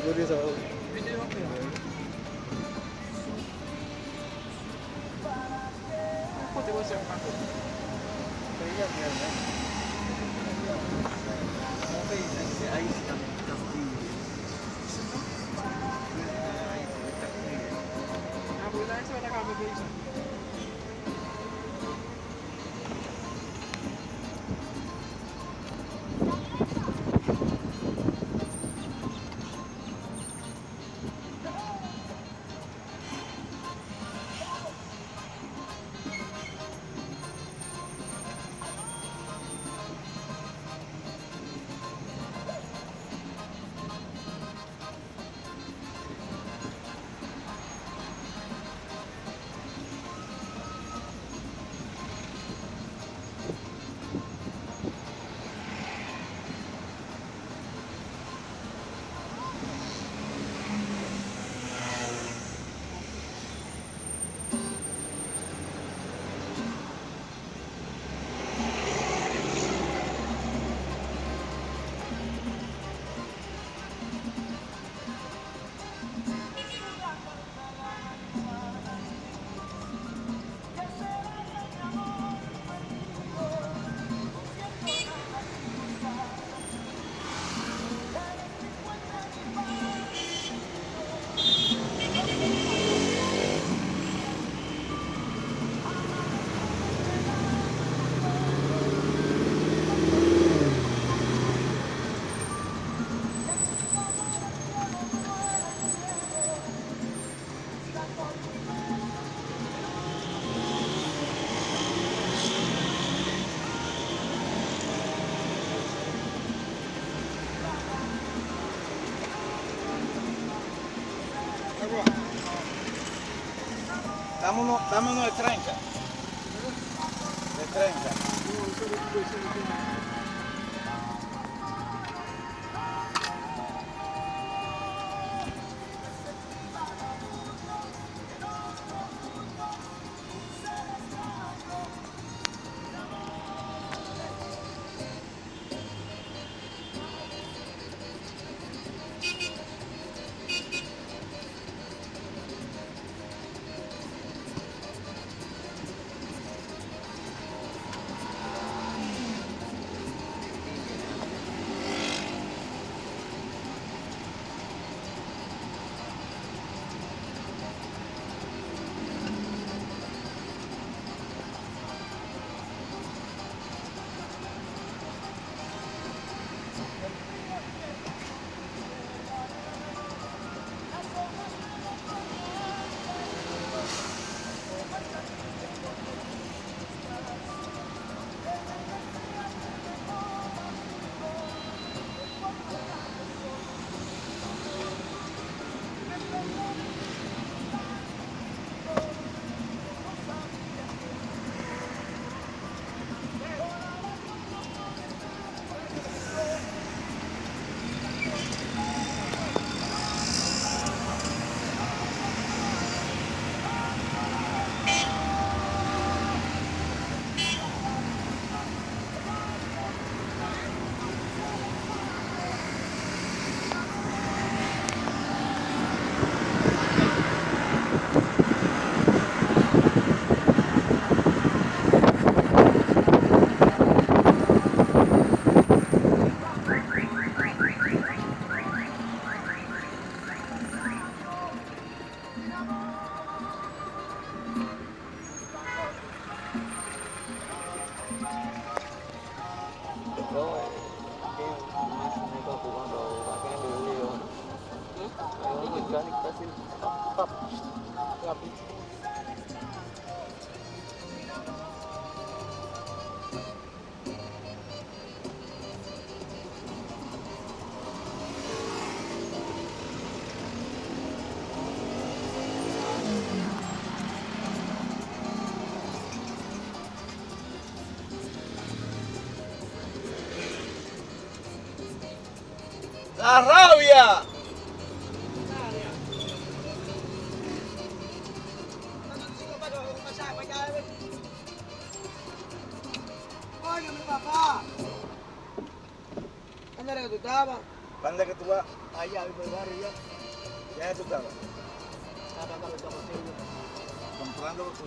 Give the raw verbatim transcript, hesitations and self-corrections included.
Kote sa yo? Videyo ap fè a. Kote wè se ap pase? Peyi ap bèl, men. Yon peyi sa ki se Ayiti k ap, k ap dirijan. Apre Ayiti, yo t ap dirijan. Apre Ayiti, yo ta ka fè peyi sa. Dame uno, dame uno de treinta. De treinta. La rabia! Óyeme, papá. Andale que tú estabas. Van de que tú vas. Allá, vivo el barrio ya. Ya es tu cama. Comprando tú.